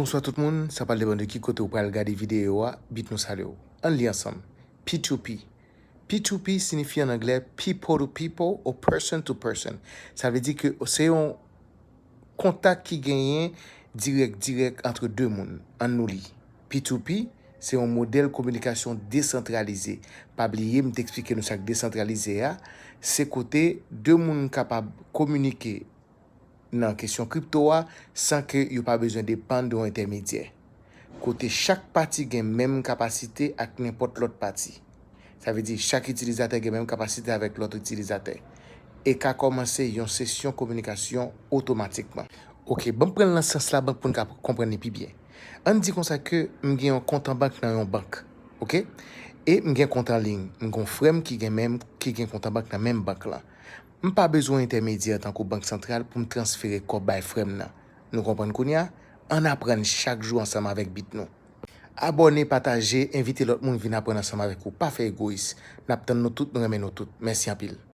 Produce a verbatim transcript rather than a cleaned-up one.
Bonswa tout moun, sa pral depann de ki kote ou pral gade videyo a, bit nou salye w. Ann li ansanm. P two P. P two P siyifi an anglè people to people ou person to person. Sa vle di ke se yon kontak ki genyen dirèk dirèk antre de moun. Ann nou li. P two P se yon modèl kominikasyon desantralize. Pa bliye m te eksplike nou sa k desantralize a, se kote de moun kapab kominike nan kesyon kripto a san ke yo pa bezwen depann de yon entèmedyè. Kote chak pati gen menm kapasite ak nenpòt lòt pati. Sa vle di chak itilizatè gen menm kapasite avèk lòt itilizatè. E ka kòmanse yon sesyon kominikasyon otomatikman. Ok, ban m pran l nan sans la bank pou n ka konprann li pi byen. Ann di konsa ke m gen yon kont an bank nan yon bank. Ok? E m gen kont an liy. M gen yon frè m ki gen menm ki gen kont an bank nan menm bank lan. M pa bezwen entèmedyè tankou bank santral pou m transfere kòb bay frè m nan. Nou konprann kounye a? Ann aprann chak jou ansanm avèk bit nou. Abòne, pataje, envite lòt moun vin aprann ansanm avèk ou. Pa fè egoyis. N ap tann nou tout, nou renmen nou tout. Mèsi anpil.